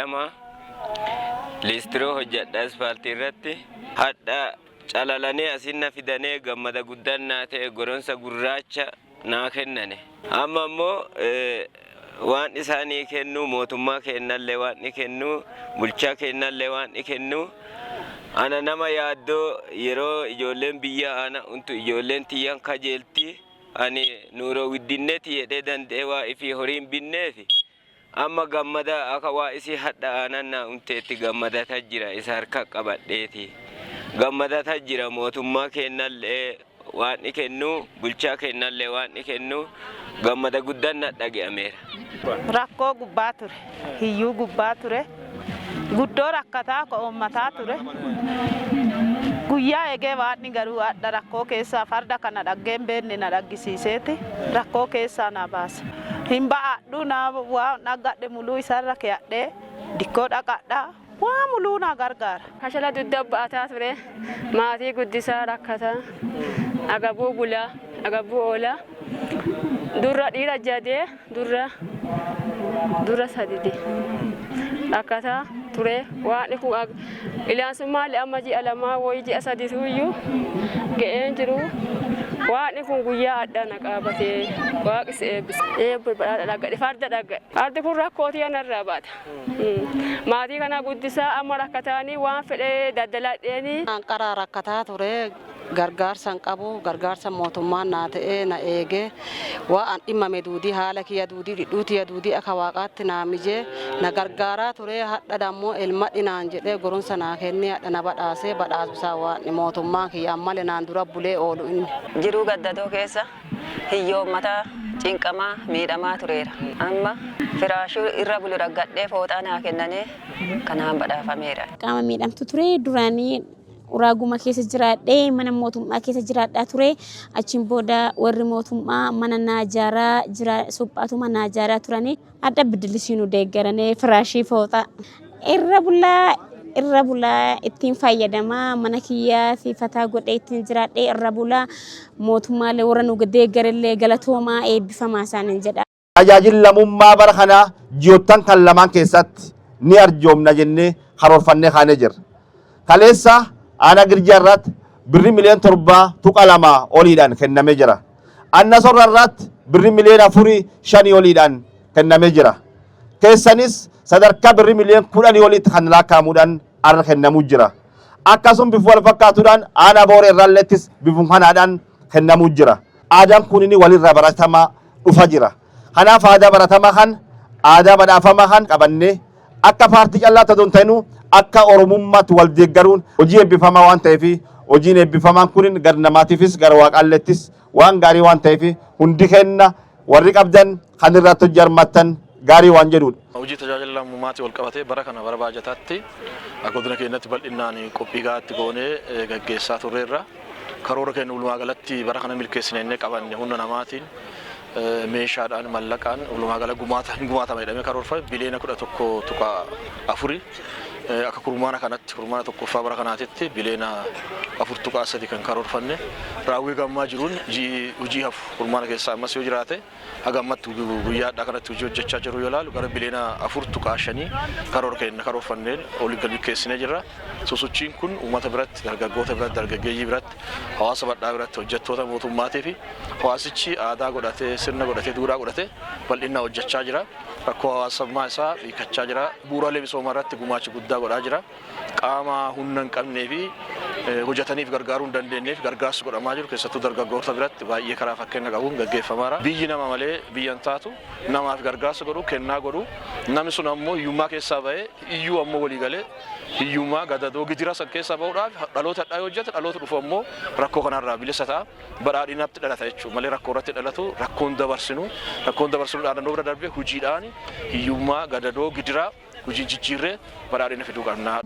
Jedhama. Liistiroo hojjedha asfaaltii irratti. Hadha calalanii asin na fidanee gammada guddaan naa ta'e, goronsa gurraacha naa kennane. Amma immoo waan isaanii kennu, mootummaa kennallee waan ni kennu, bulchaa kennallee waan ni kennu. Ana nama yaaddoo yeroo ijoolleen biyya ana untu ijoolleen tiyyan kajeelti, ani nuuroo widdinneeti jedhee danda'ee waa ifii horii hin binneefi. Amma gammada akka waa isii hadha aanan naa unteetti gammadata jira, isa harka qabadheeti. Gammadata jira, mootummaa kennallee waan ni kennu, bulchaa kennallee waan ni kennu, gammada guddaan na dhaga'ameera. Rakkoo gubbaa ture, hiyyuu gubbaa ture, guddoo rakkataa ka uummataa ture. Guyyaa eegee waan garuu hadha rakkoo keessaa farda kana dhaggeen beenne na dhaggisiiseeti rakkoo keessaa na baase. Hin ba'adhu na waan dhaggadhe muluu isarra keeyadhee dikkoo dhaqadha, waa muluu na gargaara. Kashala dugda ba'ataa ture. Maatii guddisaa rakkataa. Agabuu bulaa. Agabuu oolaa. Durra dhiira jadee durra durra sadide. Rakkataa ture. Waan kun ilaansummaa amma ji'a 2 wayii ji'a sadiitu iyyuu ga'een jiru. Waan kun guyyaa addaa na qabatee waaqis eebbise. Eebbi badhaadha dhaggadhe, farda dhaggadhe. Fardi kun rakkootii anarraa baata. Maatii kana guddisaa amma rakkataanii waan fedhee daldaladheeni. Qaraa rakkataa ture, gargaarsa hin qabu, gargaarsa mootummaan naa ta'ee na eegee, waa an dhimmame duudii, haala kiyya duudii, dhidhuu tiyya duudii akka waaqaatti naa mijee na gargaaraa ture. Hadha dammoo elmadhi naan jedhee goromsa naa kennee hadha na badhaasee, badhaasusaa waan mootummaan kiyya ammalee naan dura bulee oolu inni. Jiruu gaddadoo keessa hiyyoommataa, cinqamaa, miidhamaa tureera. Amma firaashuu irra bulu dhaggadhee, fooxaa naa kennanii kanaan badhaafameera. Qaama miidhamtu ture duraanii, uraaguma keessa jiraadhee, mana mootummaa keessa jiraadhaa ture. Achiin booda warri mootummaa mana naa ijaaraa jira, suphaatuma naa ijaaraa turanii. Hadha bidilisii nu deeggaranii firaashii, fooxaa irra bulaa, irra bulaa ittiin fayyadamaa, mana kiyyaa fi fataa godhee ittiin jiraadhee irra bulaa. Mootummaalee warra nu deeggarellee galatoomaa, eebbifamaa isaaniin jedha. Tajaajila lammummaa bara kanaa ji'oottan kan lamaan keessatti ni arjoomna jennee karoorfannee kaanee jirra. Kaleessa aanaa Girjaa irratti birri miliyoona 7.2 oliidhaan kennamee jira. Anna Sorra irratti birri miliyoona 4 5 oliidhaan kennamee jira. Keessanis sadarkaa birri miliyoona 10 oliitti kan lakkaa'amuudhaan har'a kennamuu jira. Akkasuma bifa wal fakkaatuudhaan aanaa Booree irraallettis bifuma kanaadhaan kennamuu jira. Aadaan kun inni walirraa baratamaa dhufa jira. Kanaaf aadaa baratamaa kan, aadaa badhaafamaa kan qabannee akka paartii callaa ta'uu hin ta'inu, akka Oromummaatti wal deeggaruun hojii eebbifamaa waan ta'eef, hojiin eebbifamaan kun gara namaatiifis gara waaqaallettis waan gaarii waan ta'eef, hundi kenna warri qabdan kan irratti hojii armattan gaarii waan jedhudha. Hojii tajaajila lammummaatii wal qabatee bara kana bara baajataatti godina keenyatti bal'inaan qophii gahaatti goonee gaggeessaa turreerra. Karoora keenya walumaa galatti bara kana milkeessine innee qabanne humna namaatiin, meeshaadhaan, mallaqaan walumaa gala gumaata hin gumaatama jedhamee karoorfame biliyoona 11.4. Akka kurmaana kanatti, kurmaana tokkoffaa bara kanaatitti biliyoona 4.3 kan karoorfanne raawwii gammaa jiruun hojii hafu kurmaana keessaa ammas yoo jiraate, haga ammatti guyyaa kanatti hojii hojjechaa jiru yoo ilaalu, gara biliyoona 4.5 karoora keenya karoorfanneen olii milkeessinee jirra. Sosochiin kun uummata biratti, dargaggoota biratti, dargaggeeyyii biratti, hawaasa bal'aa biratti, hojjettoota mootummaatii fi hawaasichi aadaa godhatee, sirna godhatee, duudhaa godhatee bal'inaan hojjechaa jira. Rakkoo hawaasummaa isaa hiikachaa jira. Bu'uuraalee misoomaa irratti gumaacha guddaa godhaa jira. Qaama humna hin qabnee fi hojjetaniif gargaaruu hin dandeenyeef gargaarsi godhamaa jiru keessattuu dargaggoota biratti baay'ee karaa fakkeenya qabuun gaggeeffamaara. Biyyi nama malee biyya hin taatu. Namaaf gargaarsa godhu, kennaa godhu, namni sun ammoo hiyyummaa keessaa bahee, iyyuu ammoo walii galee hiyyummaa, gadadoo, gidira san keessaa bahuudhaaf dhaloota hadhaa yoo hojjete, dhaloota dhufu ammoo rakkoo kanarraa bilisa ta'a. Badhaadhinatti dhalata jechuudha malee rakkoo irratti dhalatu rakkoon dabarsinu dhaadannoo bira darbee hojiidhaan hiyyummaa, gadadoo, gidiraa hojiin jijjiirree badhaadhina fiduu qabna.